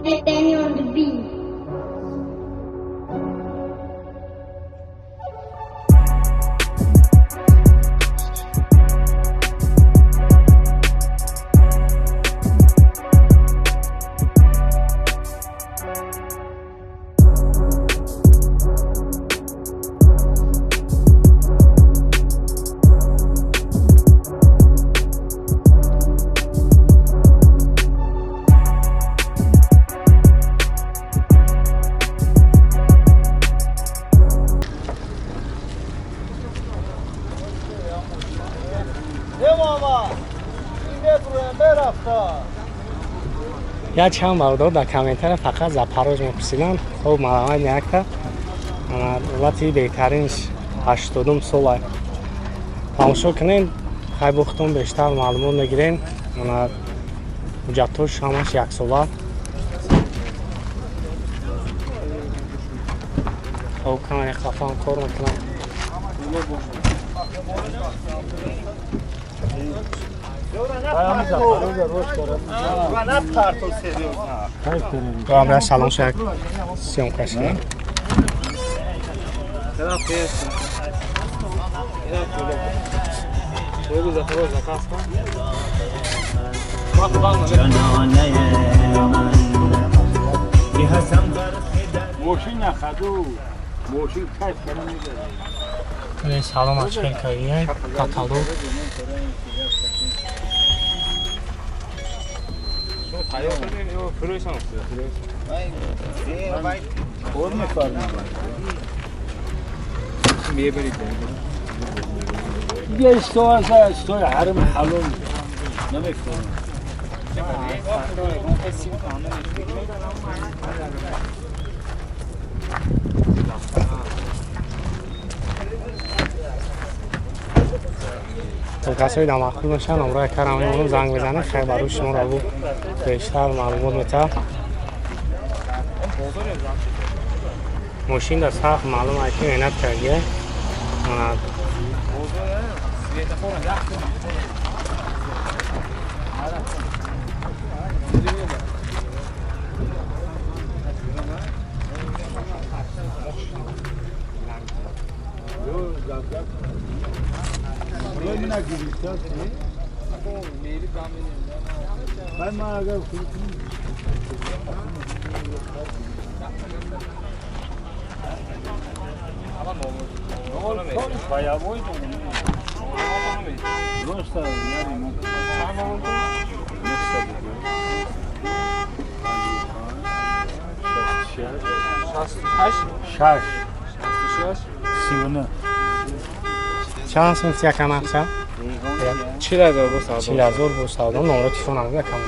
Benny on the beat. Як чанд бародар дар комментария фақат Запорож мепурсиданд. Хоб, маламат якта ҳолати беҳтаринш 80-ум сола тамошо кунед. Хай, бухтон бештар маълумот мегирем. Ҳуҷҷатҳош ҳамаш яксола. Хоб, камари хафаам кор мекунам. Добре, салом, шак. Съемка шуд. Мошин нахаду, мошин кайф кара мегардад. Салом, ачхел кардия каталог. Кор мефармояд. Дига истоа истои ҳарим ҳалол намефаҳмам. Касои дар маъқул мешаванд, ҳамроҳи карам мемонам, занг мезанед, хай барои шуморо бу бештар маълумот метаҳад. Мошин дар сахт маълум ай ки меҳнат кардия. Чанд сум якам ақша? 40,000 бо савдо. 40,000 бо савдо. Номро телефон ам якам.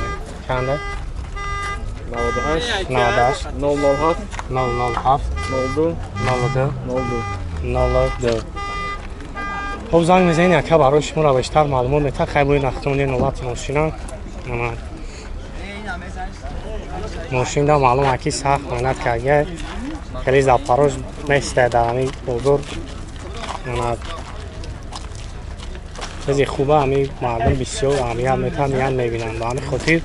Чанда? 98 98 007 007 02 02 02 02. Хоб, занг мезанед, яка барои шуморо бештар маълумот метаҳад. Хай, бои нахтони нолати мошина. Мошинда маълум аки сахт меҳнат кардия. Хеле Запорож неста дар ҳамин бозор. Чизи хуба ҳамин мардум бисёр аҳамият метаҳанд, меянд, мебинанд. Ба ҳамин хотир